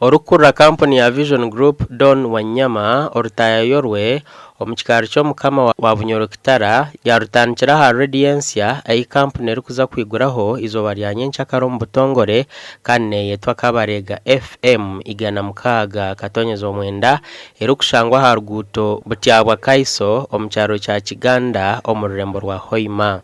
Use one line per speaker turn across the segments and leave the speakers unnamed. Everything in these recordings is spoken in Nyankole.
Orikukurira kampuni ya Vision Group, Don Wanyama, orutaayayo rwe omu kikaari ky'omukama wa Bunyoro Kitara yaarutandikira aha rediyo ensya ei kampuni erikuza kwiguraho eizooba rya nyenkyakara omu butongore kandi neeyetwa Kabareega FM 106.9 erikushangwa aha ruguuto Butyabwa-Kaiso omu kyaro kya Kiganda omu rurembo rwa Hoima.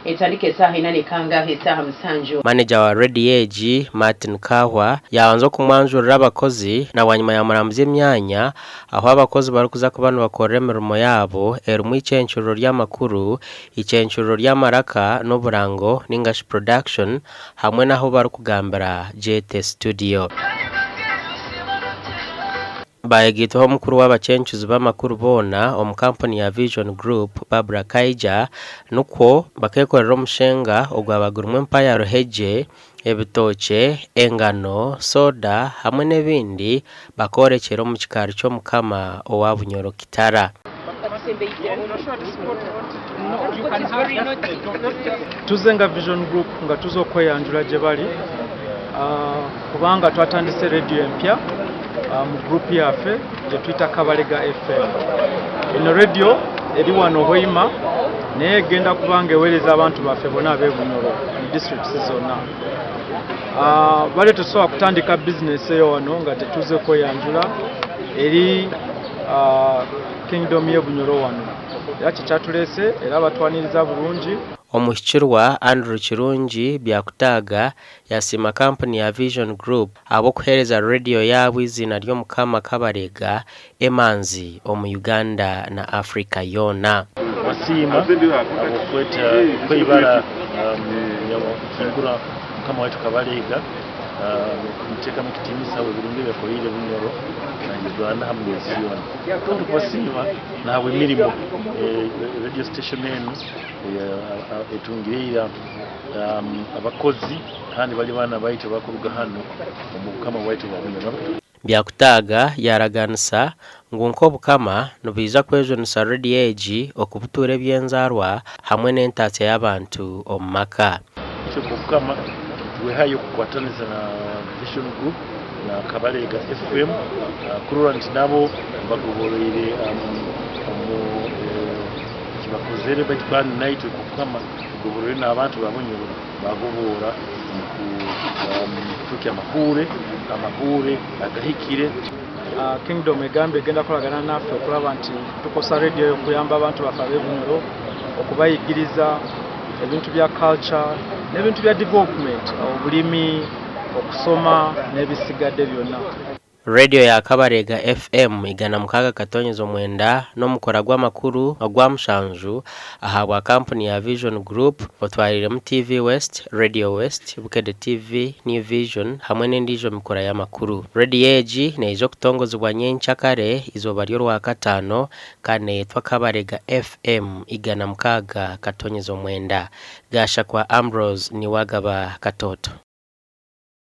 Etandika esaaha ina n'ekanga aha esaaha musanju.
Maneja wa rediyo egi, Martin Kahwa, yaabanza okumwanjurira abakozi na bwanyima yaamurambuza emyanya ahu abakozi barikuza kuba nibakorera emirimo yaabo erimu eicencuriro ry'amakuru, eicencuriro ry'amaraka n'oburango ninga shi production hamwe n'ahu barikugambira gyete studio. Baayegaitwaho omukuru w'abacencuzi b'amakuru boona omu kampuni ya Vision Group, Barbra Kaija, nikwo bakeekorera omushenga ogwaba gurimu empaya ruhegye, ebitookye, engano, soda hamwe n'ebindi bakoorekyera omu kikaari ky'omukama owa Bunyoro Kitara.
Tuze nga Vision Group nga tuze okweyanjura gye bali kubanga twatandise rediyo empya mu group yaffe gye tuyita Kabalega FM. Eno rediyo eri wano Hoima naye egenda kuba nga eweereza abantu baffe bona ab'e Bunyoro mu districts zonna. Bale tetusobola kutandika bizinesi eyo wano nga tetuze kweyanjula eri Kingdom y'e Bunyoro wano era kyekyatuleese era batwaniriza burungi.
Omuhikirwa Andrew Kirungi Byakutaaga yasiima kampuni ya Vision Group ahabw'okuheereza rediyo yaabo eiziina ry'Omukama Kabareega emanzi omu Uganda na Africa yoona.
Basiima ahabw'okweta kw'eibara Nyakuhingura Mukama waitu Kabareega n'okumuteekamu ekitiinisa ahabw'ebirungi ebi yakoreire Bunyoro na Uganda hamwe n'ensi yoona. Kandi kubasiima n'ahabw'emirimo radio station enu etungire ira abakozi kandi bari baana baitu abakuruga hanu omu Bukama bwaitu bwa Bunyoro.
Byakutaaga yaaraganisa ngu nk'Obukama nibwija kwejunisa rediyo egi okubutuura eby'enzaarwa hamwe n'entaatsya y'abantu omu maka.
Itwe nk'Obukama nitwehayo kukwatanisa na Vision Group na Kabalega FM kurora nti nabo bagoboroire omu ekibakozere baitu kandi naitwe nk'Obukama tugoboroire n'abantu ba Bunyoro bagoboora omu kutuukya amahuure, amahuure agahikire.
Kingdom egambye egenda kukoragana naffe okulaba nti tukozesa radio eyo okuyamba abantu baffe abe Bunyoro okubayigiriza ebintu bya culture n'ebintu bya development, obulimi, okusoma n'ebisigadde byonna.
Rediyo ya Kabareega FM 106.9 n'omukura gw'amakuru ogwa mushanju ahabwa kampuni ya Vision Group otwariiremu TV West, Radio West, Bukedde TV, New Vision hamwe n'endiijo mikura y'amakuru. Rediyo egi neija okutongozibwa nyenkyakare eizooba ry'Orwakataano kandi neyetwa Kabarega FM 106.9. Gashakwa Ambrose niwe agaba Katooto.